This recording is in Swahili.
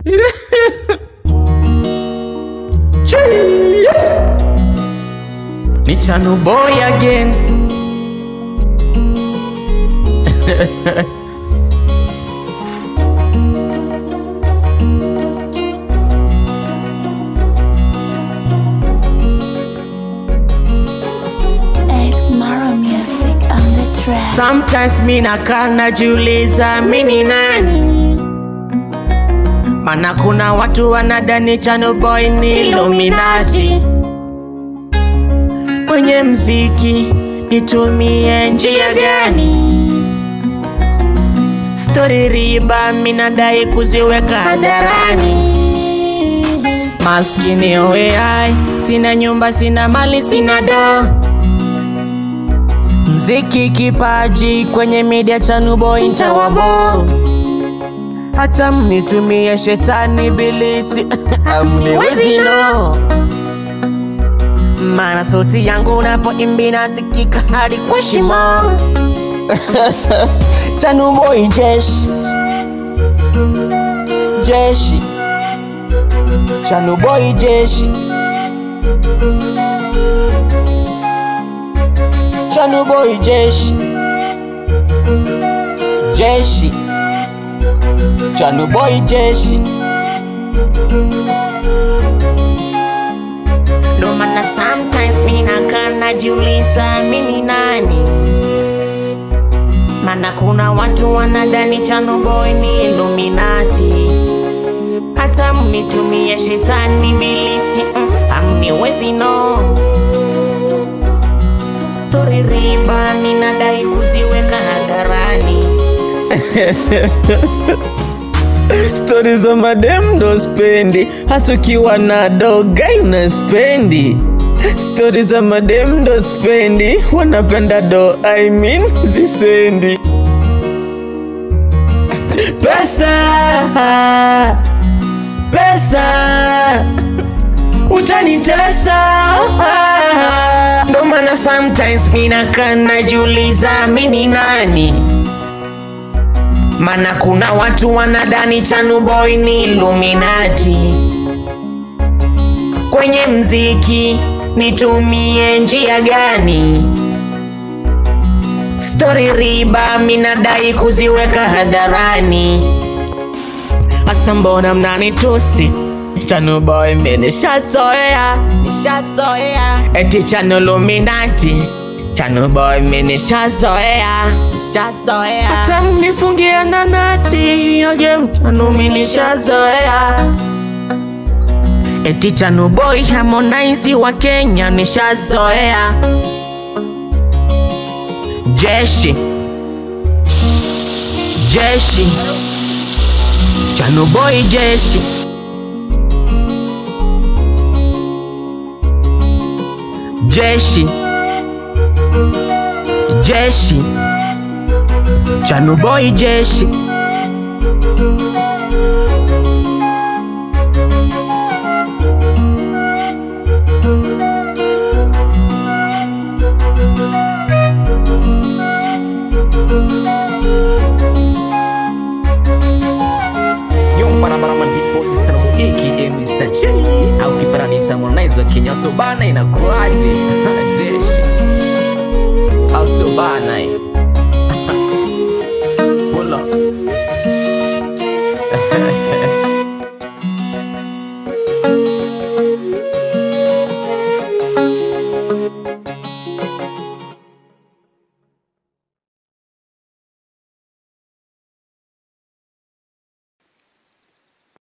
Ni Chanu Boy again. Mara music on the track. Sometimes mi nakaa najiuliza mi ni nani, mana kuna watu wanadhani Chanu Boy ni Illuminati. Kwenye mziki nitumie njia gani? Story riba minadai kuziweka hadharani. Maskini oeai, sina nyumba, sina mali, sina do. Mziki kipaji kwenye media Chanu Boy ntawabo. Hata mnitumie shetani bilisi amniwezi no. Mana sauti yangu unapoimba inasikika hadi kwa shimo. Chanu Boy jeshi, jeshi. Chanu Boy jeshi, Chanu Boy jeshi, jeshi. Chanu Boy jeshi. Ndo maana sometimes mi nakaa najiuliza mi ni nani, mana kuna watu wanadhani Chanu Boy ni Illuminati. Hata mnitumie shetani bilisi amniwezi no. Story riba ninadai kuziweka hadharani. Stories za madem ndo spendi, hasa ukiwa na dogai unaspendi. Stories za madem ndo spendi, wanapenda do, I mean zisendi. Pesa, pesa, utanitesa. Ndo maana sometimes mi nakaa najiuliza mi ni nani, mana kuna watu wanadhani Chanu Boy ni Illuminati. Kwenye mziki nitumie njia gani? Story riba minadai kuziweka hadharani. Asa mbona mnanitusi? Chanu Boy mimi nishazoea, nishazoea. Eti Chanu Illuminati. Chanu Boy mimi nishazoea, nishazoea. Hata mnifungie na nati hiyo game Chanu mimi nishazoea. Eti Chanu Boy Harmonize wa Kenya nishazoea. Jeshi, jeshi. Chanu Boy jeshi, jeshi, jeshi. Chanu Boy jeshi. Yung barabara people aka Mr. J au kiparani Harmonize wa Kenya. So bana, inakuaje? Jeshi au sio bana?